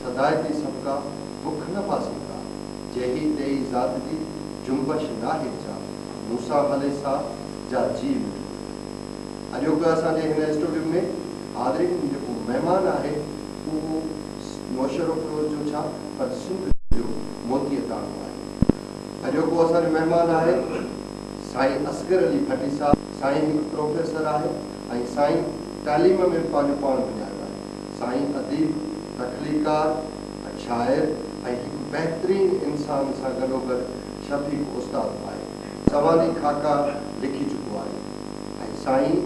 صدائتي سڀڪا، بک نه باسي ڪا. جيهي تيهي ذات جي، جنبش ناهي جا. مون سان هلي سا، جا جيء مٺو ڪري. اڄوڪو اسان جي هن اسٽوڊيو ۾ حاضرين جيڪو مهمان آهي اهو نوشهروفيروز جو ڇا پر سنڌ جو موتيء داڻو آهي. اڄوڪو اسان جو مهمان آهي سائين اصغر علي ڀٽي صاحب. سائين هڪ پروفيسر آهي ۽ سائين تعليم ۾ به پنهنجو پاڻ وڃايو آهي. سائين اديب، تخليقار، شاعر ۽ هڪ بهترين انسان سان گڏوگڏ شفيق استاد به آهي. سوانحي خاڪا لکي چڪو آهي ۽ سائين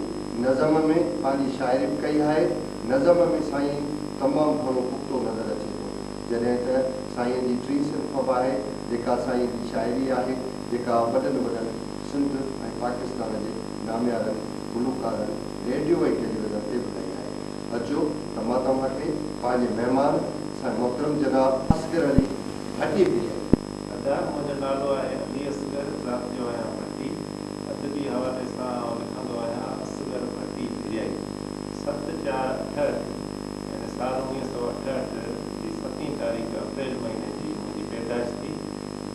نظم ۾ پنهنجي شاعري به ڪئي آهي. نظم ۾ سائين تمام گهڻو پختو نظر اچي ٿو. جڏهن ته سائين جي ٽين صنف به آهي جيڪا سائين جي شاعري آهي جيڪا وڏن وڏن سنڌ ۽ پاڪستان جي ناميارن گلوڪارن ريڊيو ۽ ٽيليويزن تي به ڳائي آهي. اچو ته مان توهان کي پنهنجي مهمان سائين محترم جناب اصغر علي ڀٽي ڀريائي. ادا منهنجو نالو آهي علي اصغر ذات جو آهيان ڀٽي ادبي حوالي سان آئون لکندو آهيان اصغر ڀٽي ڀريائي ست چار 88 يعني سال 1988 جي ستين تاريخ اپريل مهيني جي منهنجي پيدائش ٿي.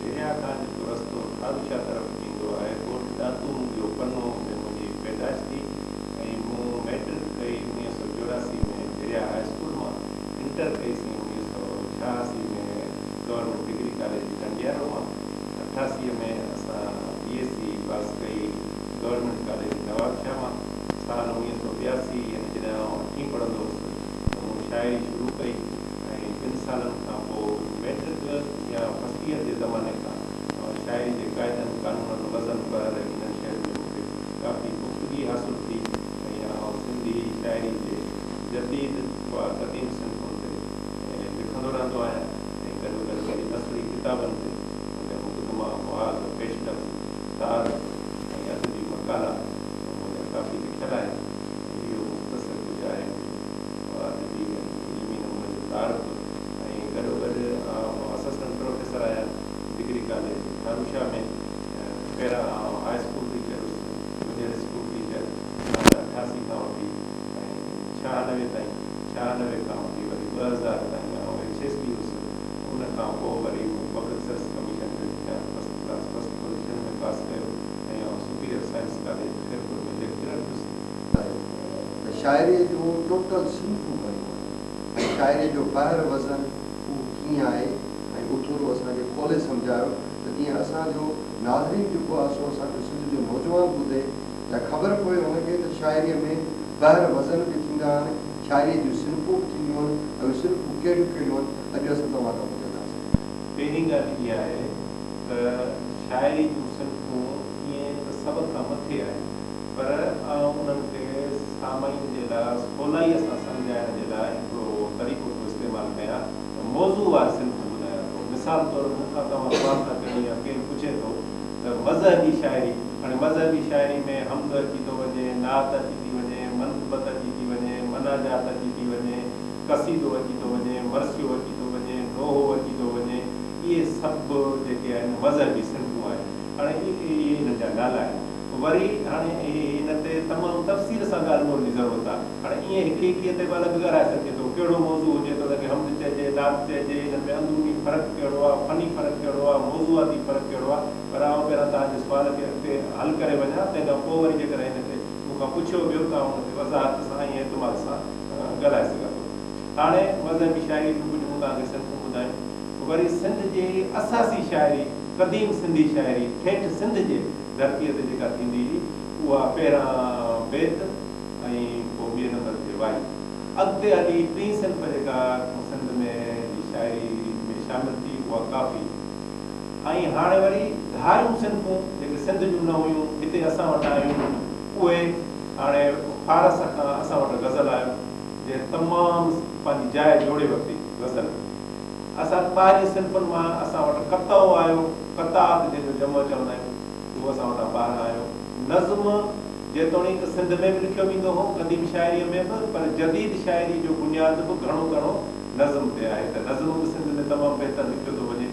ڀريا کان جيڪو رستو ٺاروشاه طرف ويندو آهي، ڳوٺ ڏاتو منگيو پنو ۾ منهنجي پيدائش ٿي ۽ مون مئٽرڪ ڪئي 1984 ۾ ڀريا هاء اسڪول مان، انٽر ڪئي سين 1986 ۾ گورنمينٽ ڊگري ڪاليج ڪنڊيارو مان، 88 ۾ اسان بي ايس سي پاس ڪئي گورنمينٽ ڪاليج نوابشاه مان. سال 1982 يعني جڏهن آئون اٺين پڙهندو هوس ته مون شاعري شروع ڪئي ۽ ٻن سالن کان پوء مئٽرڪ يا فرسٽ ايئر جي زماني کان آئون شاعري جي قاعدن، قانونن، وزن، بحر ۽ انهن شين ۾ مون کي ڪافي پختگي حاصل ٿي ۽ آئون سنڌي شاعري جي جديد خواه قديم صنفن تي لکندو رهندو آهيان ۽ گڏوگڏ وري نثري ڪتابن تي منهنجا مقدما، مهاڳ، پيش لفظ، تعارف ۽ ادبي مقالا منهنجا ڪافي لکيل آهن ۽ اهو مختصر ڪجهه آهي منهنجو ادبي ۽ علمي نموني جو تعارف ۽ گڏوگڏ آئون اسسٽنٽ پروفيسر آهيان ڊگري ڪاليج ٺاروشاه ۾ پهريان آئون هاء اسڪول ٽيچر هيس جونيئر اسڪول ٽيچر سال 88 کان وٺي ۽ 96 تائين 96 کان وٺي وري 2000 تائين آئون ايڇ ايس ڊي هيس ان کان پوء وري مون پبلڪ سروس ڪميشن جو امتحان فرسٽ ڪلاس فرسٽ پوزيشن ۾ پاس ڪيو ۽ آئون superior science college Khairpur ۾ lecturer ٿيس. آهي ته شاعريء جون ٽوٽل صنفون گهڻيون آهن ۽ شاعريء جو بحر وزن اهو ڪيئن آهي ۽ اهو ٿورو اسان کي کولي سمجهايو ته جيئن اسان جو ناظرين جيڪو آهي سو اسان جو سنڌ جو نوجوان ٻڌي يا خبر پوي هن کي ته شاعريء ۾ بحر وزن به ٿيندا آهن، شاعريء جون صنفون به ٿينديون آهن ۽ اهي صنفون ڪهڙيون ڪهڙيون آهن اڄ اسان توهان کان ٻڌنداسين. پهرين ڳالهه اها آهي ته شاعري جون صنفون ائين ته سڀ کان مٿي آهن پر آئون انهن کي سامعين جي لاء سولائيء سان سمجهائڻ جي لاء هڪڙو طريقو ٿو استعمال ڪيان ته موضوع وار صنفون ٻڌايان ٿو. مثال طور مون کان توهان سوال ٿا ڪريو يا ڪير پڇي ٿو ته مذهبي شاعري، هاڻي مذهبي شاعري ۾ حمد اچي ٿو وڃي، نعت اچي ٿي وڃي، منقبت اچي ٿي وڃي، مناجات اچي ٿي وڃي، قصيدو اچي ٿو وڃي، مرثيو اچي ٿو وڃي، نوحو اچي ٿو وڃي، اهي سڀ جيڪي آهن مذهبي صنفون آهن. هاڻي اهي انهن جا نالا آهن. وري هاڻي ان تي تمام تفصيل سان ڳالهه ٻولهه جي ضرورت آهي. هاڻي ائين هڪ هڪ تي به الڳ ڳالهائي سگهجي ٿو. ڪهڙو موضوع هجي ته ان کي حمد چئجي، نعت چئجي، انهن ۾ اندروني فرق ڪهڙو آهي، فني فرق ڪهڙو آهي، موضوعاتي فرق ڪهڙو آهي. پر آئون پهريان توهان جي سوال کي اڳتي حل ڪري وڃان، تنهن کان پوء وري جيڪڏهن هن تي مون کان پڇيو ويو ته آئون ان تي وضاحت سان ۽ اعتماد سان ڳالهائي سگهان ٿو. هاڻي مذهبي شاعري جون ڪجهه مون توهان کي صنفون ٻڌايون. وري سنڌ جي اساسي شاعري، قديم سنڌي شاعري، ٺيٺ سنڌ جي ڌرتيء تي جيڪا ٿيندي هئي، اها پهريان بيت ۽ پوء ٻئي نمبر تي وائي. اڳتي هلي ٽين صنف جيڪا سنڌ ۾ جي شاعري ۾ شامل ٿي، اها ڪافي. ۽ هاڻي وري ڌاريون صنفون جيڪي سنڌ جون نه هيون، هتي اسان وٽ آيون، اهي هاڻي فارس کان اسان وٽ غزل آيو، جنهن تمام پنهنجي جاء جوڙي ورتي. غزل اسان ٻاهرين صنفن مان اسان وٽ قطعو آيو، قطعات جنهن جو جمع چوندا آهيون، اهو اسان وٽان ٻاهران آيو. نظم جيتوڻيڪ سنڌ ۾ به لکيو ويندو هو، قديم شاعريء ۾ به، پر جديد شاعريء جو بنياد به گهڻو تڻو نظم تي آهي ته نظم به سنڌ ۾ تمام بهتر لکيو ٿو وڃي.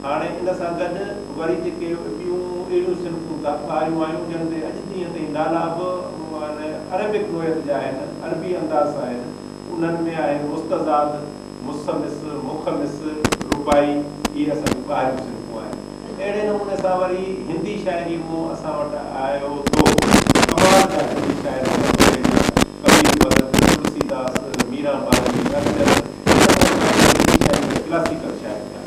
هاڻي ان سان گڏ وري جيڪي ٻيون اهڙيون صنفون ٻاهريون آيون، جن تي اڄ ڏينهن تائين نالا به عربڪ نوعيت جا آهن، عربي انداز سان آهن، انهن ۾ آهن مستزاد، مسمس، مخمس، رباعي، اهي اسان جون ٻاهريون صنفون آهن. اهڙي نموني سان وري هندي شاعري مون اسان وٽ آيو تو ڪمال جا هندي شاعر هئا ڪبير ڀڳت، تلسي داس، ميران ٻائي، هرچند، انهن هندي شاعري جا ڪلاسيڪل شاعر ٿيا.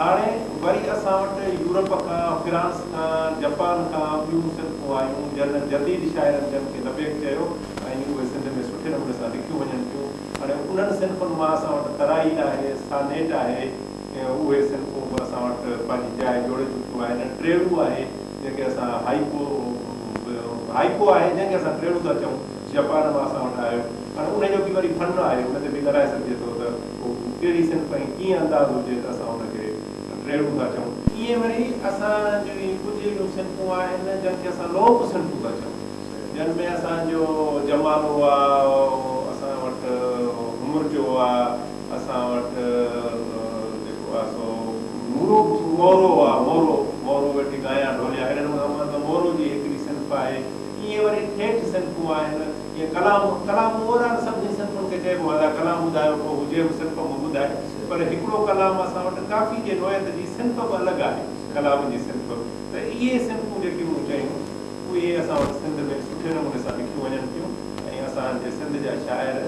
هاڻي وري اسان وٽ يورپ کان، فرانس کان، جپان کان ٻيون صنفون آيون جن جديد شاعرن جن کي لبيڪ چيو ۽ اهي سنڌ ۾ سٺي نموني سان لکيون وڃن ٿيون. هاڻي انهن صنفن مان اسان وٽ ترائيل آهي، سانيٽ آهي، اهي صنفون به اسان وٽ پنهنجي جاء جوڙي چڪيون آهن. ٽيڙو آهي جنهن کي اسان هائيڪو هائيڪو آهي جنهن کي اسان ٽيڙو ٿا چئون، جپان مان اسان وٽ آيو. هاڻي ان جو به وري فن آهي، ان تي به ڳالهائي سگهجي ٿو ته اهو ڪهڙي صنف ۽ ڪيئن انداز هجي ته اسان ان کي ٽيڙو ٿا چئون. ائين وري اسان جون ڪجهه اهڙيون صنفون آهن جن کي اسان لوڪ صنفون ٿا چئون، جن ۾ اسان جو جمالو آ، اسان وٽ همرچو آ، اسان وٽ جيڪو آ سو مورو آ، مورو مورو ويٺي ڳايان ڍوليان، اهڙي نموني سان مورو جي هڪڙي صنف آهي. ائين وري ٺيٺ صنفون آهن، جيئن ڪلام، ڪلام اوورآل سڀني صنفن کي چئبو آهي، ڪلام ٻڌايو پوء هو جنهن به صنف مان ٻڌائي، پر هڪڙو ڪلام اسان وٽ ڪافي جي نوعيت جي صنف به الڳ آهي، ڪلام جي صنف، ته اهي صنفون جيڪي مون چيون، اهي اسان وٽ سنڌ ۾ سٺي نموني سان لکيون وڃن ٿيون ۽ اسان جي سنڌ جا شاعر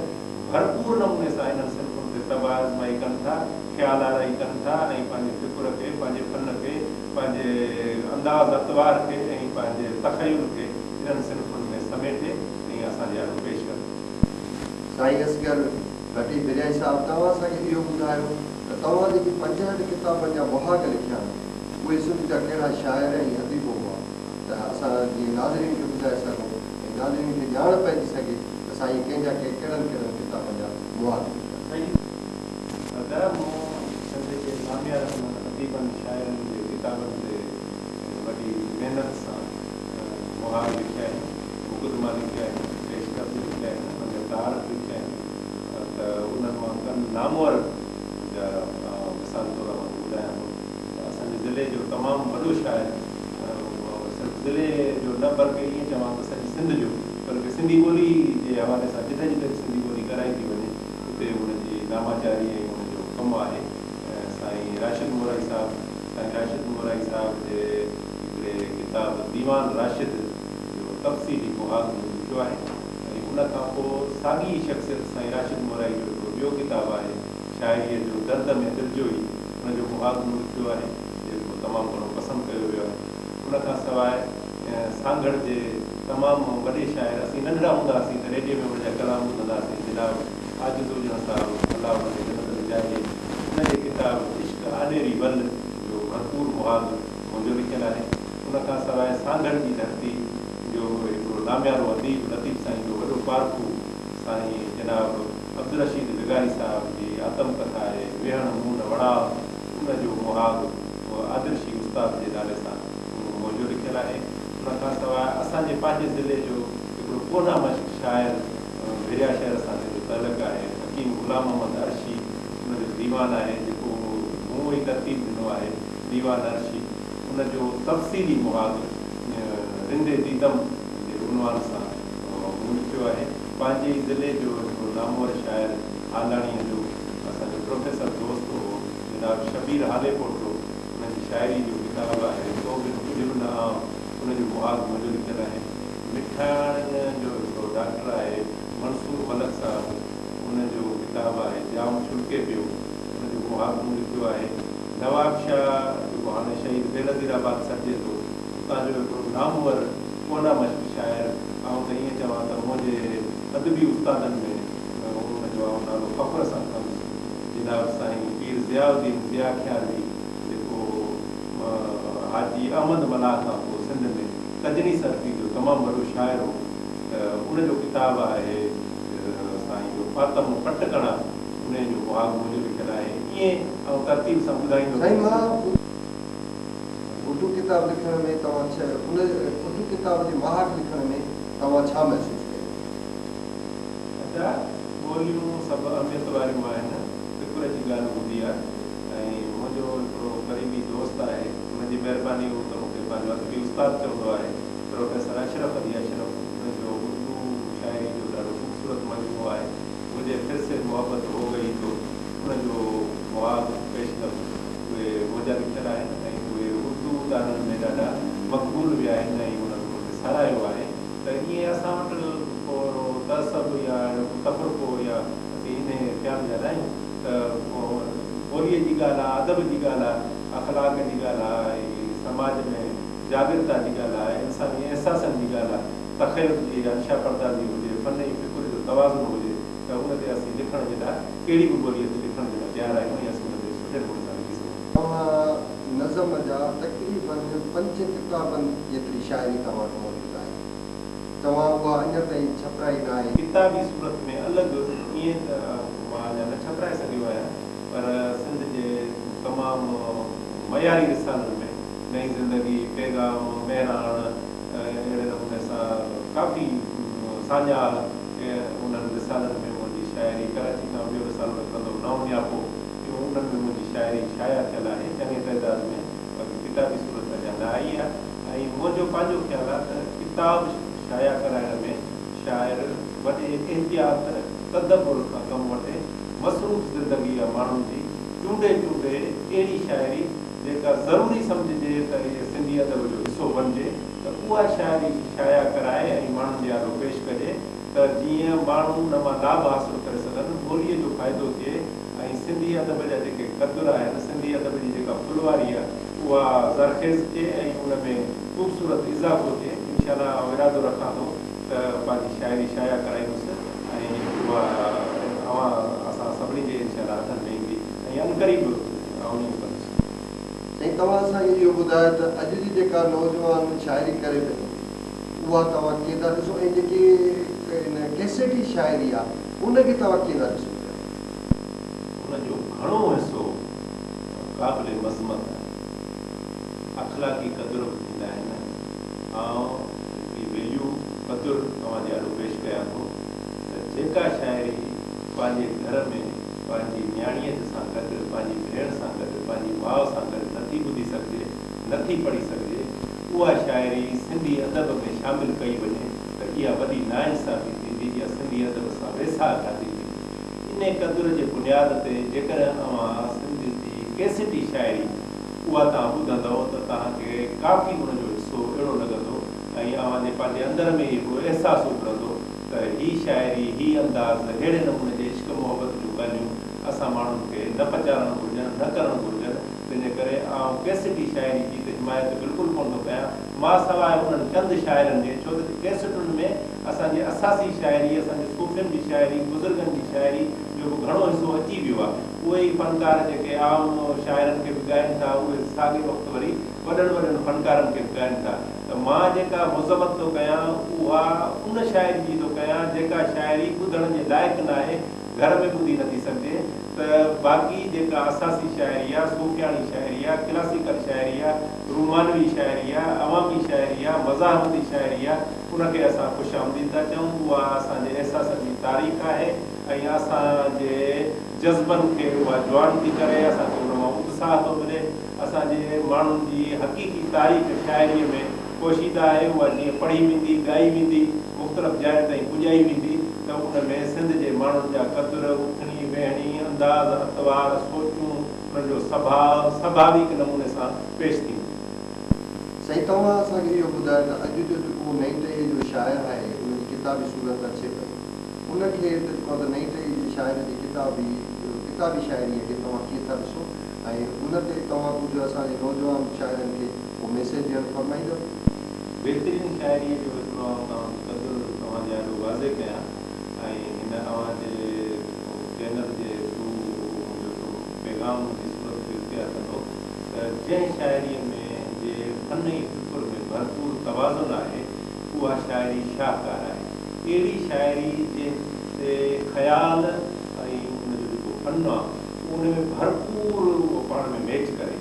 ڀرپور نموني سان انهن صنفن تي طبع آزمائي ڪن ٿا، خيال آرائي ڪن ٿا ۽ پنهنجي فڪر کي، پنهنجي فن کي، پنهنجي انداز اطوار کي ۽ پنهنجي تخيل کي انهن صنفن ۾ سميٽي ۽ اسان جي آڏو پيش ڪن ٿا. سائين اصغر ڀٽي ڀريائي صاحب توهان اسان کي اهو ٻڌايو ته توهان جيڪي 65 ڪتابن جا مهاڳ لکيا آهن اهي سنڌ جا ڪهڙا شاعر ۽ اديب هئا ته اسان جيئن ناظرين کي ٻڌائي سگهون ۽ ناظرين کي ڄاڻ پئجي سگهي ته سائين ڪنهن جا ڪهڙن ڪهڙن ڪتابن جا مهاڳ لکيا. سائين ادا مون سنڌ جي ناميارن اديبن شاعرن جي ڪتابن تي وڏي محنت سان مهاڳ لکيا آهن، مقدما لکيا آهن، پيش لفظ لکيا آهن، انهن جا تعارف لکيا آهن ته انهن مان ڪن نامور جا مثال طور اوهان کي ٻڌايان ٿو ته اسان جي ضلعي جو تمام وڏو شاعر صرف ضلعي جو نه بلڪه ائين چوان ته سڄي سنڌ جو بلڪه سنڌي ٻولي جي حوالي سان جتي جتي به سنڌي ٻولي ڳالهائي ٿي وڃي اتي ان جي ناماچاري ۽ ان جو ڪم آهي سائين راشد مورائي صاحب، سائين راشد مورائي صاحب جي هڪڙي ڪتاب ديوان راشد جو تفصيلي مهاڳ مون لکيو آهي ۽ ان کان پوء ساڳي ئي شخصيت سائين راشد مورائي جو هڪڙو ٻيو ڪتاب آهي شاعريء جو درد ۾ دلجوئي ان جو مهاڳ مون لکيو آهي جيڪو تمام گهڻو پسند ڪيو ويو آهي. ان کان سواء سانگهڙ جي تمام وڏي شاعر اسين ننڍڙا هوندا هئاسين ته ريڊيو ۾ ان جا ڪلام ٻڌندا هئاسين جناب عاجز هجڻ صاحب الله ان کي جنت ۾ جاء ڏئي ان جي ڪتاب عشق آڏيري ول جو ڀرپور مهاڳ منهنجو لکيل آهي. ان کان سواء سانگهڙ جي ڌرتي جو هڪڙو ناميارو اديب لطيف سائين جو وڏو پارکو سائين جناب عبدالرشيد لغاري صاحب جي آتم ڪٿا آهي ويهڻ مون نه وڙاء ان جو مهاڳ آدرشي استاد جي نالي سان منهنجو لکيل آهي. ان کان سواء اسان جي پنهنجي ضلعي جو هڪڙو ڪوهنه مشق شاعر ڀريا شهر سان جنهن جو تعلق آهي حڪيم غلام محمد عرشي ان جو ديوان آهي جيڪو مون ئي ترتيب ڏنو آهي ديوان عرشي ان جو تفصيلي مهاڳ رندي ديدم جي عنوان سان مون لکيو آهي. پنهنجي ئي ضلعي جو هڪڙو نامور شاعر هالاڻيء جو اسان جو پروفيسر دوست هو جناب شبير هاليپوٽو ان جي شاعري جو ڪتاب آهي تو بن ڪجهه به نه آن ان جو مهاڳ منهنجو لکيل آهي. مٺاڻين جو هڪڙو ڊاڪٽر آهي منصور ملڪ صاحب ان جو ڪتاب آهي جام ڇلڪي پيو ان جو مهاڳ مون لکيو آهي. نواب شاهه جيڪو هاڻي شهيد بينظير آباد سڏجي ٿو اتان جو هڪڙو نامور ڪهنه مشق شاعر آئون ته ائين چوان ته منهنجي ادبي استادن ۾ ان جو آئون نالو فخر سان کڻندس جناب سائين پير ضياء الدين ضياء کياروي جيڪو حاجي احمد ملاح کان پوء سنڌ ۾ تجنيس عرفي جو تمام وڏو شاعر هو ته ان جو ڪتاب آهي سائين جو پاتم پٽڪڻا انهيء جو مهاڳ منهنجو لکيل آهي. ائين آئون ترتيب سان ٻڌائيندو سائين ويندس. مان اردو ڪتاب لکڻ ۾ توهان ان اردو ڪتاب جي مهاڳ لکڻ ۾ توهان ڇا محسوس ڪيو؟ ادا ٻوليون سڀ اهميت واريون آهن، فڪر جي ڳالهه هوندي آهي ۽ منهنجو هڪڙو قريبي دوست آهي ان جي مهرباني هو ته مون کي پنهنجو ادبي استاد چوندو آهي پروفيسر اشرف علي اشرف ان جو اردو شاعري جو ڏاڍو خوبصورت مجموعو آهي مجهي ڦر سي محبت هو گئي تو ان جو مهاڳ قبولدارن ۾ ڏاڍا مقبول به آهن ۽ انهن ان کي ساراهيو آهي ته ائين اسان وٽ ڪو اهڙو تعصب يا اهڙو ڪو تفرقو يا اسين انهيء خيال جا نه آهيون ته ٻوليء جي ڳالهه آهي، ادب جي ڳالهه آهي، اخلاق جي ڳالهه آهي ۽ سماج ۾ جاڳرتا جي ڳالهه آهي، انساني احساسن جي ڳالهه آهي، تخيل جي انشا پردازي هجي، فن ۽ فڪر جو توازن هجي ته ان تي اسين لکڻ جي لاء ڪهڙي به ٻوليء تي لکڻ جي لاء تيار آهيون ۽ اسين ان تي سٺي نموني سان لکي سگهون ٿا. توهان نظم جا تقريباً پنج ڪتابن جيتري شاعري توهان وٽ موجود آهي. توهان اها اڃا تائين ڇپرائي ناهي. ڪتابي صورت ۾ الڳ ائين ته مان اڃا نه ڇپرائي سگهيو آهيان پر سنڌ جي تمام معياري رسالن ۾ نئين زندگي، پيغام، مهراڻ ۽ اهڙي نموني سان ڪافي ساڃاهه انهن رسالن ۾ منهنجي شاعري، ڪراچي کان ٻيو رسالو نڪرندو هو نئون نياپو، اهو انهن ۾ منهنجي شاعري شايع ٿيل آهي چڱي تعداد ۾، باقي ڪتابي صورت اڃا نه آئي آهي ۽ منهنجو پنهنجو خيال آهي ته ڪتاب شايع ڪرائڻ ۾ شاعر وڏي احتياط تدبر کان ڪم وٺي، مصروف زندگي آ ماڻهن جي، چونڊي چونڊي اهڙي شاعري جيڪا ضروري سمجهجي ته اهي سنڌي ادب جو حصو بنجي ته اها شاعري شايع ڪرائي ۽ ماڻهن جي آڏو پيش ڪجي ته جيئن ماڻهو ان مان لاڀ حاصل ڪري سگهن، ٻوليء جو فائدو ٿئي ۽ سنڌي ادب جا جيڪي قدر آهن، سنڌي ادب جي جيڪا ڦلواري آهي اها زرخيز ٿئي ۽ ان ۾ خوبصورت اضافو ٿئي. انشاء الله آئون ارادو رکان ٿو ته پنهنجي شاعري شايع ڪرائيندس ۽ اها اوهان اسان سڀني جي انشاء الله هٿن ۾ ايندي ۽ عنقريب آئون ائين ڪندس. سائين توهان اسان کي اهو ٻڌايو ته اڄ جي جيڪا نوجوان شاعري ڪري پئي اها توهان ڪيئن ٿا ڏسو ۽ جيڪي ان ڪيسيٽي شاعري آ ان کي توهان ڪيئن ٿا ڏسو پيا؟ ان جو گهڻو حصو قابل مذمت آهي. اخلاقي قدر به ٿيندا آهن. آئون هڪڙي ويليو، قدر، اوهان جي آڏو پيش ڪيان ٿو ته جيڪا شاعري پنهنجي گهر ۾ پنهنجي نياڻيء سان گڏ، پنهنجي ڀيڻ سان گڏ، پنهنجي ماء سان گڏ نٿي ٻڌي سگهجي، نٿي پڙهي سگهجي، اها شاعري سنڌي ادب ۾ شامل ڪئي وڃي ته اها وڏي ناانصافي ٿيندي، اها سنڌي ادب سان ويساهه گهاتي ٿيندي. انهي قدر جي بنياد تي جيڪڏهن اوهان سنڌ جي ڪيسٽي شاعري اها توهان ٻڌندؤ ته توهان کي ڪافي ان جو حصو اهڙو لڳندو ۽ اوهان جي پنهنجي اندر ۾ ئي هڪڙو احساس اڀرندو ته هي شاعري، هي انداز، ههڙي نموني جي عشق محبت جون ڳالهيون اسان ماڻهن کي نه پچارڻ گهرجن، نه ڪرڻ گهرجن. تنهنجي ڪري آئون ڪيسٽي شاعري جي ته حمايت بلڪل ڪونه ٿو ڪيان، ما سواء انهن چند شاعرن جي، ڇو ته ڪيسٽن ۾ اسان جي اساسي شاعري، اسان جي صوفين جي شاعري، بزرگن جي شاعري جو به گهڻو حصو اچي ويو آهي. اهي ئي فنڪار جيڪي عام شاعرن کي به ڳائين ٿا، اهي ساڳئي وقت وري وڏن وڏن فنڪارن کي به ڳائين ٿا ته مان جيڪا مذمت ٿو ڪيان، اها ان شاعري جي ٿو ڪيان، جيڪا شاعري ٻڌڻ جي لائق ناهي، گهر ۾ ٻڌي نٿي سگهجي ته باقي جيڪا اساسي شاعري آ، صوفياڻي شاعري آ، ڪلاسيڪل شاعري آ، رومانوي شاعري آ، عوامي شاعري آ، مزاحمتي شاعري آ، ان کي اسان خوش آمديد ٿا چئون، اها اسان جي احساسن جي تاريخ آهي ۽ اسان جي جذبن کي اها جوان ٿي ڪري، اسان کي ان مان اتساهه ٿو ملي، اسان جي ماڻهن جي حقيقي تاريخ شاعريء ۾ پوشيده آهي، اها جيئن پڙهي ويندي، ڳائي ويندي، مختلف جاين تائين پڄائي ويندي ته ان ۾ سنڌ جي ماڻهن جا قدر، اٿڻي ويهڻي، انداز، اطوار، سوچون، انهن جو سڀاء، سڀاويڪ نموني سان پيش ٿيندو. سائين توهان اسان کي اهو ٻڌايو ته اڄ جو جيڪو نئين ٽهيء جو شاعر آهي ان جي ڪتابي صورت اچي پئي ان کي ته جيڪو آهي ته نئين ٽهيء جي شاعر جي ڪتابي ڪتابي شاعريء کي توهان ڪيئن ٿا ڏسو ۽ ان تي توهان ڪجهه اسان جي نوجوان شاعرن کي ڪو ميسيج ڏيڻ فرمائيندؤ؟ بهترين شاعريء جو هڪڙو آئون توهان کي قدر توهان جي آڏو واضح ڪيان ۽ هن اوهان جي چينل جي ٿرو منهنجو هڪڙو پيغام جي صورت به اختيار ڪندو ته جنهن شاعريء ۾ جي فن ۽ فڪر ۾ ڀرپور توازن آهي اها شاعري شاهڪار آهي. اهڙي شاعري جنهن تي خيال ۽ ان جو جيڪو فن آ ان ۾ ڀرپور اهو پاڻ ۾ ميچ ڪري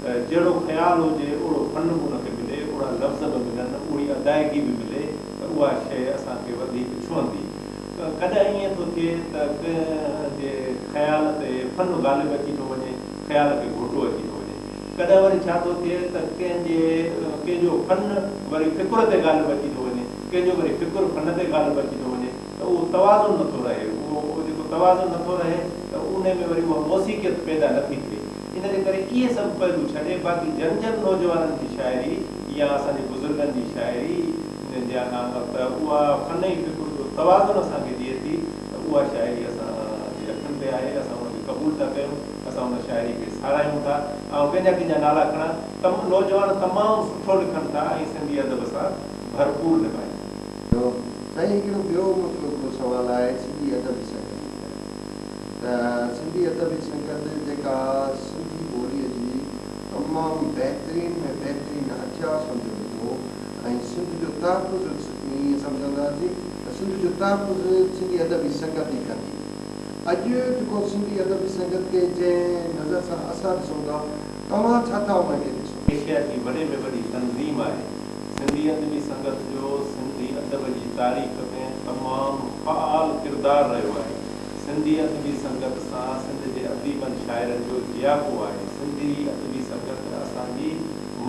ته جهڙو خيال هجي اوڙو فن به ان کي ملي، اوڙا لفظ به ملن، اوڙي ادائگي به ملي ته اها شيء اسان کي وڌيڪ ڇهندي. ڪڏهن ائين ٿو ٿئي ته ڪنهن جي خيال تي فن غالب اچي ٿو وڃي، خيال کي گهوٽو اچي ٿو وڃي. ڪڏهن وري ڇا ٿو ٿئي ته ڪنهن جي ڪنهن جو فن وري فڪر تي غالب اچي ٿو وڃي، ڪنهن جو وري فڪر فن تي غالب اچي ٿو وڃي. ته اهو توازن نه ٿو رهي، اهو جيڪو توازن نه ٿو رهي ته انهي ۾ وري اها موسيقيت پيدا نه ٿي ٿئي. ان جي ڪري اهي سڀ پهلو ڇڏي باقي جن جن نوجوانن جي شاعري يا اسان جي بزرگن جي شاعري جا ته اها فن ۽ فڪر جو توازن اسان کي ڏئي ٿي ته اها شاعري اسان جي اکين تي آهي، اسان ان کي قبول ٿا ڪيون، اسان ان شاعري کي ساراهيون ٿا. آئون ڪنهن جا ڪنهن جا نالا کڻان، تم نوجوان تمام سٺو لکن ٿا ۽ سنڌي ادب سان ڀرپور نڀائين ٿا. سائين هڪڙو ٻيو منهنجو هڪڙو سوال آهي سنڌي ادبي سنگت جي لاء ته سنڌي ادبي سنگت جيڪا سنڌي ٻوليء جي تمام بهترين ۾ بهترين هٿيار سمجهيو ويندو هو ۽ سنڌ جو تحفظ ائين سمجهنداسين ته سنڌ جو تحفظ سنڌي ادبي سنگت ئي ڪندي. اڄ جيڪو سنڌي ادبي سنگت کي جنهن نظر سان اسان ڏسون ٿا، توهان ڇا ٿا ان کي ڏسو؟ ايشيا جي وڏي ۾ وڏي تنظيم آهي. سنڌي ادبي سنگت جو سنڌي ادب جي تاريخ ۾ تمام فعال ڪردار رهيو آهي. سنڌي ادبي سنگت سان سنڌ جي اديبن شاعرن جو جياپو آهي. سنڌي ادبي سنگت اسان جي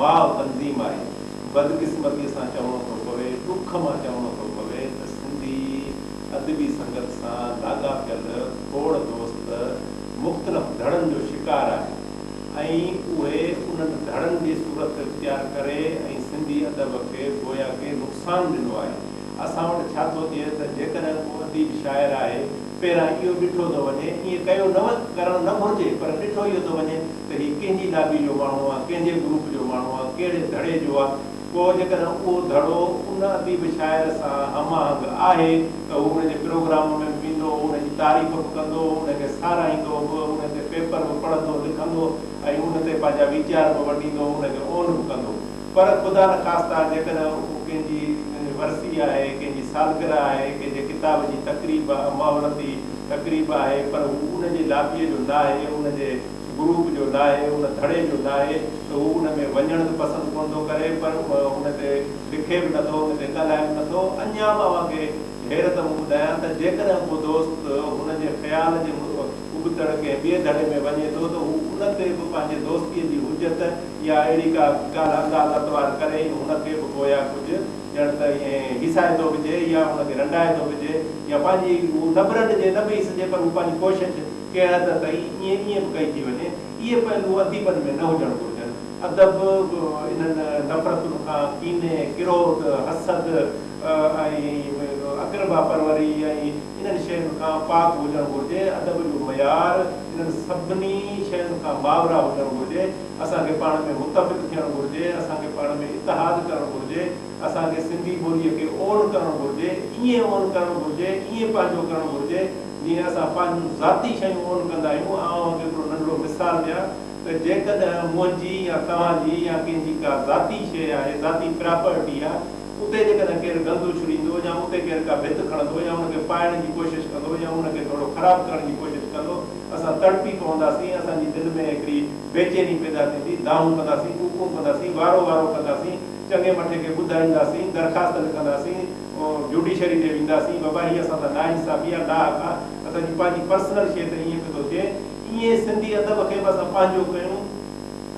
ماء تنظيم آهي. بدقسمتيء سان چوڻو ٿو پوي، ڏک مان چوڻو ٿو پوي ته سنڌي ادبي سنگت سان لاڳاپيل کوڙ دوست مختلف ڌڙن جو شڪار آهن ۽ اهي انهن ڌڙن جي صورت اختيار ڪري ۽ سنڌي ادب کي گويا ڪي نقصان ڏنو آهي. اسان وٽ ڇا ٿو ٿئي ته جيڪڏهن ڪو اديب شاعر آهي، پهريان اهو ڏٺو ٿو وڃي، ائين ڪيو نه ڪرڻ نه گهرجي، پر ڏٺو اهو ٿو وڃي ته هي ڪنهن جي لابي جو ماڻهو آ، ڪنهن جي گروپ جو ماڻهو آ، ڪهڙي ڌڙي جو آ، پوء جيڪڏهن اهو ڌڙو ان اديب شاعر سان هم آهنگ آهي ته هو ان جي پروگرام ۾ به ويندو، ان جي تعريف به ڪندو، ان کي ساراهيندو به، ان تي پيپر به پڙهندو، لکندو ۽ ان تي پنهنجا ويچار به ونڊيندو، ان کي اون به ڪندو. پر خدا نخواسته جيڪڏهن اهو ڪنهن جي ورسي آهي، ڪنهن جي سالگرهه آهي، ڪنهن جي ڪتاب جي تقريب، مهورتي تقريب آهي، پر هو ان جي لابيء جو ناهي، ان جي گروپ جو ناهي، ان ڌڙي جو ناهي ته هو ان ۾ وڃڻ ته پسند ڪونه ٿو ڪري، پر ان تي لکي به نٿو، ان تي ڳالهائي به نٿو. اڃا به اوهان کي حيرت مان ٻڌايان ته جيڪڏهن ڪو دوست هن جي خيال جي ابتڙ ڪنهن ٻئي ڌڙي ۾ وڃي ٿو ته هو ان تي به پنهنجي دوستيء جي حجت يا اهڙي ڪا ڳالهه انداز اطوار ڪري ۽ هن کي به گويا ڪجهه ڄڻ ته ائين هيسائي ٿو وجهي يا هن کي رنڊائي ٿو وجهي يا پنهنجي هو نه به رنڊجي نه به هيسجي پر هو پنهنجي ڪوشش ڪنهن حد تائين ائين ائين به ڪئي ٿي وڃي. اهي پهلو اديبن ۾ نه هجڻ گهرجن. ادب انهن نفرتن کان ڪيني، ڪروڌ، حسد ۽ اقربا پروري ۽ انهن شين کان پاڪ هجڻ گهرجي. ادب جو معيار انهن سڀني شين کان ماورا هجڻ گهرجي. اسان کي پاڻ ۾ متفق ٿيڻ گهرجي، اسان کي پاڻ ۾ اتحاد ڪرڻ گهرجي، اسان کي سنڌي ٻوليء کي اون ڪرڻ گهرجي، ائين اون ڪرڻ گهرجي، ائين پنهنجو ڪرڻ گهرجي، جيئن اسان پنهنجون ذاتي شيون اون ڪندا آهيون. آئون اوهان کي هڪڙو ننڍڙو مثال ڏيان ته جيڪڏهن منهنجي يا توهان جي يا ڪنهن جي ڪا ذاتي شيء آهي، ذاتي پراپرٽي آهي، اتي جيڪڏهن ڪير گند اڇليندو يا اتي ڪير ڪا ڀت کڻندو يا ان کي پائڻ جي ڪوشش ڪندو يا ان کي ٿورو خراب ڪرڻ جي ڪوشش ڪندو، اسان تڙپي پونداسين، اسان جي دل ۾ هڪڙي بيچيني پيدا ٿيندي، دانهون ڪنداسين، ڪوڪون ڪنداسين، وارو وارو ڪنداسين، چڱي مٺي کي ٻڌائينداسين، درخواست لکنداسين، جوڊيشري ڏي وينداسين، بابا هي اسان سان ناانصافي آ، ناحق آ، اسان جي پنهنجي پرسنل شيء تي ائين پيو ٿو ٿئي، ائين سنڌي ادب کي به اسان پنهنجو ڪيون،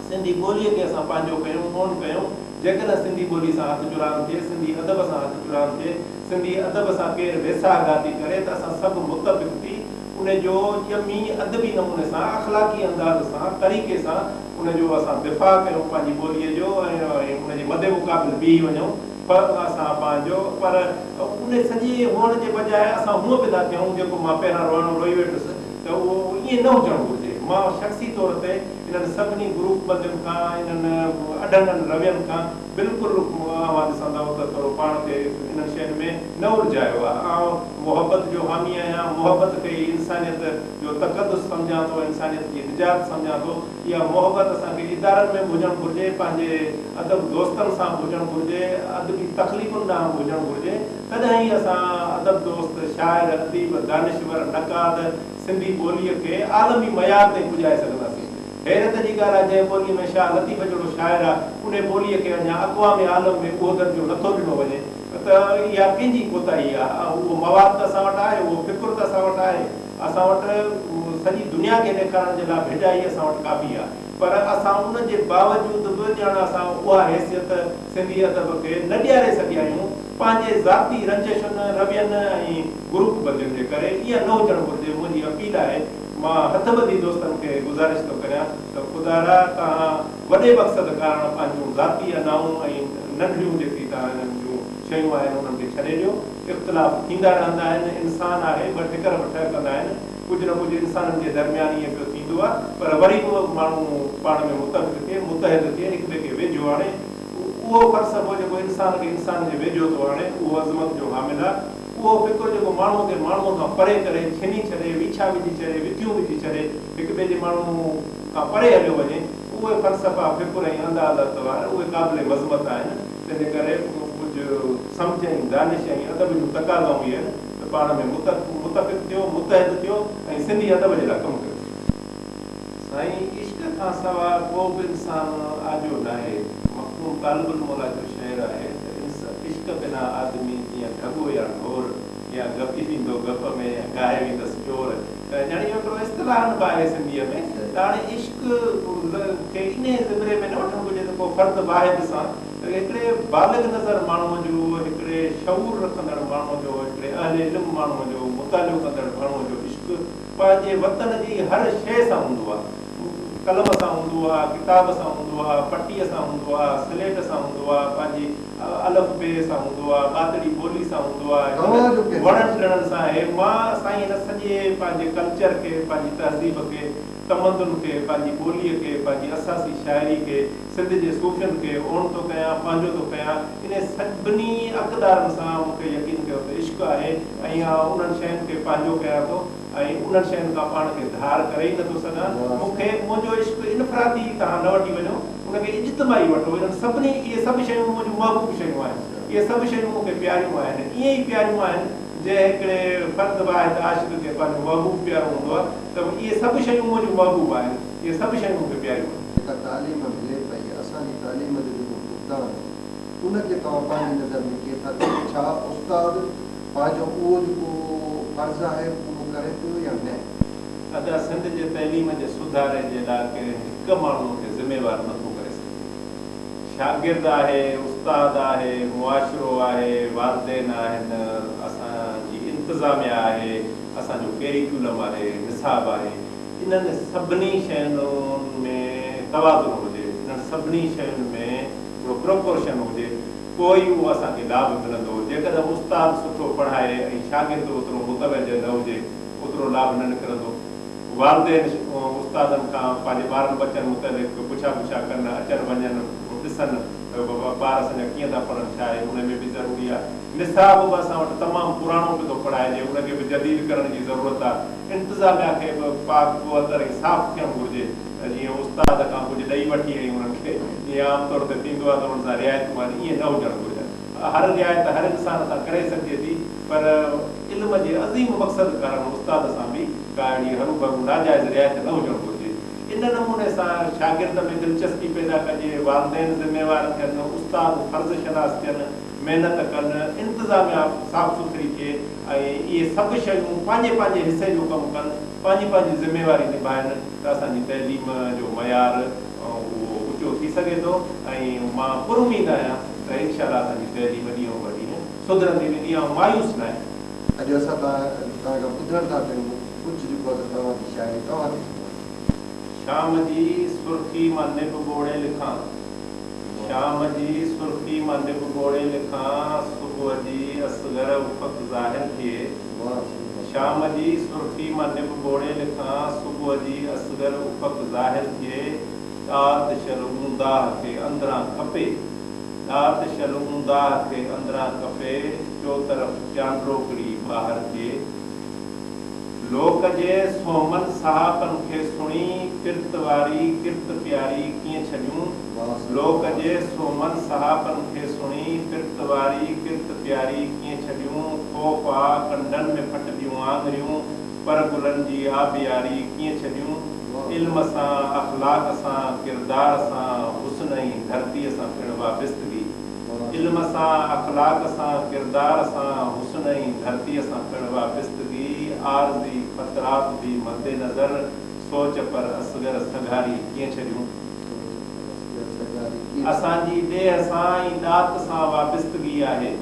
سنڌي ٻوليء کي اسان پنهنجو ڪيون، اون ڪيون، جيڪڏهن سنڌي ٻولي سان هٿ چراند ٿئي، سنڌي ادب سان هٿ چراند ٿئي، سنڌي ادب سان ڪير ويساهه گهاتي ڪري ته اسان سڀ متفق ٿي ان جو ڄمي ادبي نموني سان، اخلاقي انداز سان، طريقي سان ان جو اسان دفاع ڪيون پنهنجي ٻوليء جو ۽ ان جي مد مقابل بيهي وڃون پر اسان پنهنجو پر ان سڄي هئڻ جي بجاء اسان هونء به ٿا ٿيون جيڪو مان پهريان روئڻو روئي ويٺس ته اهو ائين نه هجڻ گهرجي. مان شخصي طور تي انهن سڀني گروپ بندين کان انهن اڍنگن روين کان بلڪل اوهان ڏسندؤ ته ٿورو پاڻ کي انهن شين ۾ نه الجهايو آهي. آئون محبت جو حامي آهيان، محبت کي ئي انسانيت جو تقدس سمجهان ٿو، انسانيت جي نجات سمجهان ٿو. اها محبت اسان کي ادارن ۾ به هجڻ گهرجي، پنهنجي ادب دوستن سان به هجڻ گهرجي، ادبي تخليقن ڏانهن به هجڻ گهرجي، تڏهن ئي اسان ادب دوست، شاعر، اديب، دانشور، نقاد سنڌي ٻوليء کي عالمي معيار تائين پڄائي سگهنداسين. حيرت جي ڳالهه آهي جنهن ٻوليء ۾ شاهه لطيف جهڙو شاعر آهي، انهي ٻوليء کي اڃا اقوام عالم ۾ اهو درجو نٿو ڏنو وڃي ته اها ڪنهن جي ڪوتاهي آهي؟ اهو مواد ته اسان وٽ آهي، اهو فڪر ته اسان وٽ آهي، اسان وٽ سڄي دنيا کي ڏيکارڻ جي لاء ڀيٽائي اسان وٽ ڪافي آهي، پر اسان ان جي باوجود به ڄڻ اسان اها حيثيت سنڌي ادب کي نه ڏياري سگهيا آهيون، پنهنجي ذاتي رنجشن، روين ۽ گروپ بندين جي ڪري. ائين نه هجڻ گهرجي، منهنجي اپيل آهي. مان هٿ ٻڌي دوستن کي گذارش ٿو ڪريان ته خدارا توهان وڏي مقصد ڪارڻ پنهنجون ذاتي انائون ۽ ننڍڙيون جيڪي توهان جون شيون آهن انهن کي ڇڏي ڏيو. اختلاف ٿيندا رهندا آهن، انسان آهي، ٻه ٺڪر به ٺهڪندا آهن، ڪجهه نه ڪجهه انسانن جي درميان ائين پيو ٿيندو آهي، پر وري به ماڻهو پاڻ ۾ متفق ٿئي، متحد ٿئي، هڪ ٻئي کي ويجهو آڻي. اهو فلسفو جيڪو انسان کي انسان جي ويجهو ٿو آڻي، اهو عظمت جو حامل آهي. اهو فڪر جيڪو ماڻهوء کي ماڻهوء کان پري ڪري، ڇني ڇڏي، ويڇا وجهي ڇڏي، وٿيون وجهي ڇڏي، هڪ ٻئي جي ماڻهوء کان پري هليو وڃي، اهي فلسفا، فڪر ۽ انداز اطوار، اهي قابل مذمت آهن. تنهنجي ڪري ڪجهه سمجهه ۽ دانش ۽ ادب جون تقاضائون اهي آهن ته پاڻ ۾ متفق ٿيو، متحد ٿيو ۽ سنڌي ادب جي لاء ڪم ڪيو. سائين عشق کان سواء ڪو به انسان آجو ناهي. مخدوم طالب الموليٰ جو شعر آهي ته عشق بنا آدمي جيئن ڍڳو يا ڍور يا گپي ويندو گپ ۾ يا گاهي ويندس چور. يعني اهو هڪڙو اصطلاحن به آهي سنڌيء ۾ ته هاڻي عشق کي انهيء زمري ۾ نه وٺڻ گهرجي ته ڪو فرد واحد سان ته هڪڙي بالغ نظر ماڻهوء جو، هڪڙي شعور رکندڙ ماڻهوء جو، هڪڙي اهل علم ماڻهوء جو، مطالعو ڪندڙ ماڻهوء جو عشق پنهنجي وطن جي هر شيء سان هوندو آهي. قلم سان هوندو آهي، ڪتاب سان هوندو آهي، پٽيء سان هوندو آهي، سليٽ سان هوندو آهي، پنهنجي الف بي سان هوندو آهي، ٻاتڙي ٻولي سان هوندو آهي، هن وڻن ٽڻن سان آهي. مان سائين هن سڄي پنهنجي ڪلچر کي، پنهنجي تهذيب کي، تمدن کي، پنهنجي ٻوليء کي، پنهنجي اساسي شاعري کي، سنڌ جي صوفين کي اون ٿو ڪيان، پنهنجو ٿو ڪيان. انهي سڀني اقدارن سان مون کي يقين ڪيو ته عشق آهي ۽ آئون انهن شين کي پنهنجو ڪيان ٿو ۽ انهن شين کان پاڻ کي ڌار ڪري ئي نٿو سگهان. مون کي منهنجو عشق انفرادي توهان نه وٺي وڃو، ان کي اجتماعي وٺو. انهن سڀني اهي سڀ شيون منهنجون محبوب شيون آهن. اهي سڀ شيون مون کي پياريون آهن. ائين ئي پياريون آهن جنهن هڪڙي فرد واحد عاشق کي پنهنجو محبوب پيارو هوندو آهي ته اهي سڀ شيون منهنجون محبوب آهن. اهي سڀ شيون مون کي پياريون آهن. جيڪا تعليم ملي پئي، اسان جي تعليم جو جيڪو فقدان آهي، ان کي توهان پنهنجي نظر ۾ ڪيئن ٿا ڏسو؟ ڇا استاد پنهنجو اهو جيڪو فرض آهي پورو ڪري پيو يا نه؟ ادا سنڌ جي تعليم جي سڌاري جي لاء ڪنهن هڪ ماڻهو کي ذميوار نٿو ڪري سگهجي. شاگرد آهي، استاد آهي، معاشرو آهي، والدين آهن، اسان جي انتظاميا آهي، اسان جو ڪيريڪيولم آهي، نصاب آهي. انهن سڀني شين ۾ توازن هجي، انهن سڀني شين ۾ هڪڙو پروپورشن هجي، پوء ئي اهو اسان کي لاڀ ملندو. جيڪڏهن استاد سٺو پڙهائي ۽ شاگرد اوترو متوجه نه هجي، اوترو لاڀ نه نڪرندو. والدين استادن کان پنهنجي ٻارن ٻچن متعلق پڇا ڳڇا ڪن، اچن وڃن، ڏسن ته بابا ٻار اسان جا ڪيئن ٿا پڙهن، ڇا آهي، ان ۾ به ضروري آهي. نصاب به اسان وٽ تمام پراڻو پيو ٿو پڙهائجي، ان کي به جديد ڪرڻ جي ضرورت آهي. انتظاميا کي به پاڪ پوتر ۽ صاف ٿيڻ گهرجي ته جيئن استاد کان ڪجهه ڏئي وٺي ۽ انهن کي جيئن عام طور تي ٿيندو آهي ته انهن سان رعايتون آهن ائين نه هجڻ گهرجن. هر رعايت هر انسان سان ڪري سگهجي ٿي پر علم جي عظيم مقصد ڪارڻ استاد سان به ڪا اهڙي هروڀرو ناجائز رعايت نه هجڻ گهرجي. ان نموني سان شاگرد ۾ دلچسپي پيدا ڪجي، والدين ذميوار ٿين، استاد فرض شناس ٿين، محنت ڪن، انتظاميا صاف سٿري ٿئي ۽ اهي سڀ شيون پنهنجي پنهنجي حصي جو ڪم ڪن، پنهنجي پنهنجي ذميواري نڀائن ته اسان جي تعليم جو معيار اهو اوچو ٿي سگهي ٿو ۽ مان پراميد آهيان ته انشاء الله اسان جي تعليم ڏينهون به ڏينهن سڌرندي ويندي، آئون مايوس نه آهيان. اڄ اسان توهان کان ٻڌڻ ٿا چاهيون ڪجهه جيڪو آهي توهان جي شاعري توهان جي زبان ۾. شام جي سرخي مان نب ٻوڙي لکان. شام جي سرخي مان نب ٻوڙي لکان، صبح جي اصغر افق ظاهر ٿئي. شام جي سرخي مان نب ٻوڙي لکان، صبح جي اصغر افق ظاهر ٿئي. ڏات شل اونداهه کي اندران کپي، ڏات شل اونداهه کي اندران کپي، چوطرف چانڊروڪڙي ٻاهر ٿئي. لوڪ جي سومن صحافن کي سڻي، پرت واري ڪرت پياري ڪيئن ڇڏيون؟ لوڪ جي سومن صحافن کي سڻي، پرت واري ڪرت پياري ڪيئن ڇڏيون؟ خوف آ ڪنڊن ۾ ڦٽبيون آڱريون، پر گلن جي آبياري ڪيئن ڇڏيون؟ علم سان، اخلاق سان، ڪردار سان، حسن ۽ ڌرتيء سان پڻ وابستگي. علم سان، اخلاق سان، ڪردار سان، حسن ۽ ڌرتيء سان پڻ وابستگي، عارضي خطرات ڀي مدنظر، سوچ پر اصغر سگهاري ڪيئن ڇڏيون؟ اسان جي ڏيهه سان ۽ ڏات سان وابستگي آهي.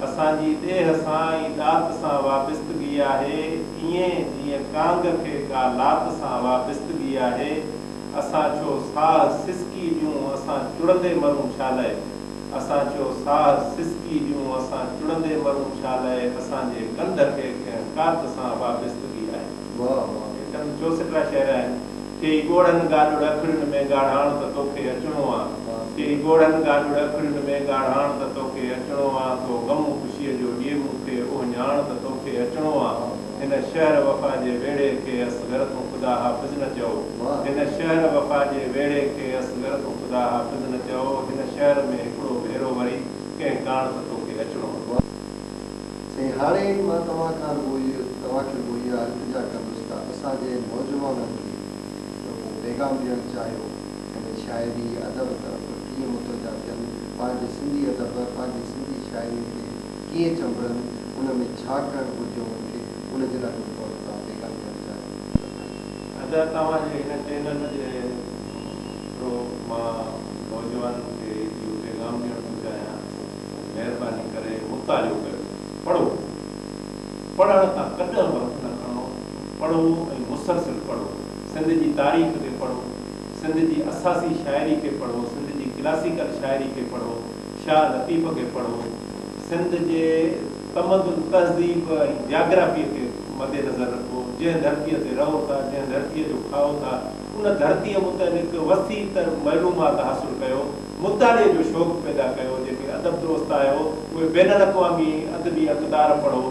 اسان جي ڏيهه سان ۽ ڏات سان وابستگي آهي، ائين جيئن ڪانگ کي ڪا لات سان وابستگي آهي. اسان ڇو ساهه سسڪي ڏيون، اسان چڙندي مرون ڇا لئه؟ اسان ڇو ساهه سسڪي ڏيون، اسان چڙندي مرون ڇا لئه؟ اسان جي ڪنڌ کي ڪنهن ڪات سان وابستگي آهي. واهه واهه. هي چند چوسٽا شعر آهن. چئي ڳوڙهن گاڏڙ اکڙين ۾ ڳاڙهاڻ ته توکي اچڻو آ. چئي ڳوڙهن گاڏڙ اکڙين ۾ ڳاڙهاڻ ته توکي اچڻو آ. ٿو غم خوشيء جو ڏئي مون کي اهڃاڻ ته توکي اچڻو آ. هن شهر وفا جي ويڙهي کي اصغر تون خدا حافظ نه چئو. هن شهر وفا جي ويڙهي کي اصغر تون خدا حافظ نه چئو. هن شهر ۾ هڪڙو ڀيرو وري ڪنهن ڪاڻ ته توکي اچڻو آ. سائين هاڻي مان توهان کان رڳو اهو توهان کي رڳو اها التجا ڪندس ته اسان جي نوجوانن کي جو ڪو پيغام ڏيڻ چاهيو هن شاعري ادب طرف ڪيئن متوجه ٿين پنهنجي سنڌي ادب پنهنجي سنڌي شاعري کي ڪيئن چنبڙن ان ۾ ڇا ڪرڻ گهرجي انهن کي ان جي لاء ڪجهه ٿورو توهان پيغام ڏيڻ چاهيو ته ڀلي. ادا توهان جي هن چينل جي ٿرو مان نوجوانن کي اهو پيغام ڏيڻ ٿو چاهيان ته مهرباني ڪري مطالعو ڪيو، پڙهو، پڙهڻ تان ڪڏهن به هٿ نه کڻو، پڙهو ۽ مسلسل پڙهو، سنڌ جي تاريخ کي پڙهو، سنڌ جي اساسي شاعري کي پڙهو، سنڌ جي ڪلاسيڪل شاعري کي پڙهو، شاهه لطيف کي پڙهو، سنڌ جي تمدن، تهذيب ۽ جاگرافيء کي مدنظر رکو، جنهن ڌرتيء تي رهو ٿا، جنهن ڌرتيء جو کائو ٿا، ان ڌرتيء متعلق وسيع تر معلومات حاصل ڪيو، مطالعي جو شوق پيدا ڪيو، جيڪي ادب دوست آهيو، اهي بين الاقوامي ادبي اقدار پڙهو،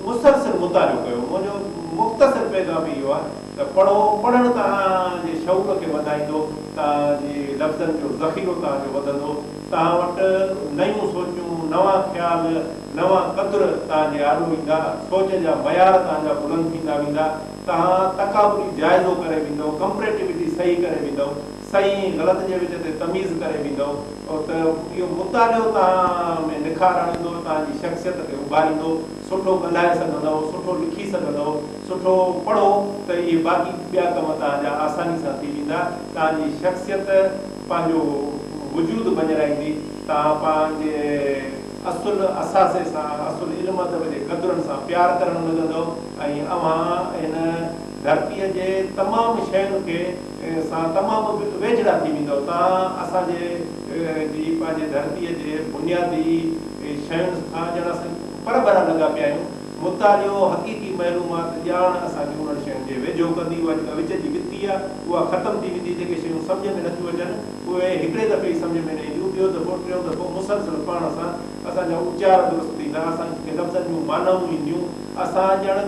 مسلسل مطالعو ڪيو. منهنجو مختصر پيغام اهو آهي ته پڙهو، پڙهڻ توهان جي شعور کي وڌائيندو، توهان جي لفظن جو ذخيرو توهان جو وڌندو، توهان وٽ نيون سوچون، نوان خيال، نوان قدر توهان جي آڏو ايندا، سوچ جا معيار توهان جا بلند ٿيندا ويندا، توهان تقابلي جائزو ڪري ويندؤ، ڪمپريٽيوٽي صحيح ڪري ويندؤ، صحيح ۽ غلط جي وچ تي تميز ڪري ويندؤ ته اهو مطالعو توهان ۾ نکار آڻيندو، توهان جي شخصيت کي اڀاريندو، سٺو ڳالهائي سگهندؤ، سٺو لکي سگهندؤ، سٺو پڙهو ته اهي باقي ٻيا ڪم توهان جا آساني سان ٿي ويندا، توهان جي شخصيت پنهنجو وجود مڃرائيندي، توهان پنهنجي اصل اثاثي سان، اصل علم ادب جي قدرن سان پيار ڪرڻ لڳندؤ ۽ اوهان هن ڌرتيء جي تمام شين کي سان تمام ويجهڙا ٿي ويندؤ. توهان اسان جي جي پنهنجي ڌرتيء جي بنيادي شين کان ڄڻ اسين پرڀرا لڳا پيا آهيون. مطالعو، حقيقي معلومات، ڄاڻ اسان کي انهن شين جي ويجهو ڪندي. اها جيڪا وچ جي وٿي آهي، اها ختم ٿي ويندي. جيڪي شيون سمجهه ۾ نٿيون اچن، اهي هڪڙي دفعي ئي سمجهه ۾ نه اينديون. ٻيو دفعو، ٽيون دفعو مسلسل پڙهڻ سان اسان جا اچار درست ٿيندا، اسان کي لفظن جون معنائون اينديون. اسان ڄڻ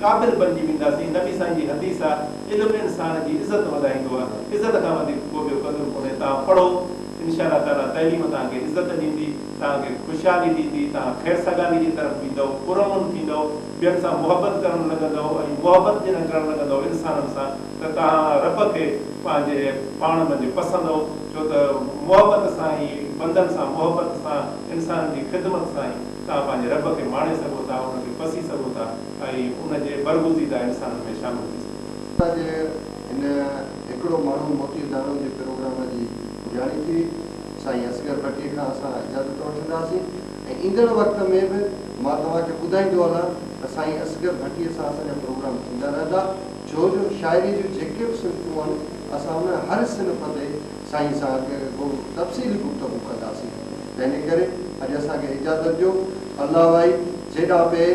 قابل بنجي وينداسين. نبي سائين جي حديث آ، علم انسان جي عزت وڌائيندو آ، عزت کان وڌيڪ ڪو ٻيو قدر ڪونهي. توهان پڙهو، انشاء الله تعاليٰ تعليم توهان کي عزت ڏيندي، توهان کي خوشحالي ڏيندي، توهان خير سگالي جي طرف ويندؤ، پرامن ٿيندؤ، ٻين سان محبت ڪرڻ لڳندؤ ۽ محبت جڏهن ڪرڻ لڳندؤ انسانن سان ته توهان رب کي پنهنجي پاڻ منجهه پسندؤ، ڇو ته محبت سان ئي، بندن سان محبت سان، انسانن جي خدمت سان ئي توهان پنهنجي رب کي ماڻي سگهو ٿا، ان کي پسي سگهو ٿا ۽ ان جي برگزيده انسانن ۾ شامل ٿي سگهو ٿا. اسان جي هن هڪڙو ماڻهو موتيء داڻو جي پروگرام جي پڄاڻي ٿي وئي. سائين اصغر ڀٽيء کان اسان اجازت وٺنداسين ۽ ايندڙ وقت ۾ به مان توهان کي ٻڌائيندو هلان ته سائين اصغر ڀٽيء سان اسان جا پروگرام ٿيندا رهندا ڇو جو شاعريء جون جيڪي به صنفون آهن اسان ان هر صنف تي سائين سان تفصيلي گفتگو ڪنداسين. تنهن ڪري اڄ اسان کي اجازت ڏيو. الله وائي جيڏا پئي.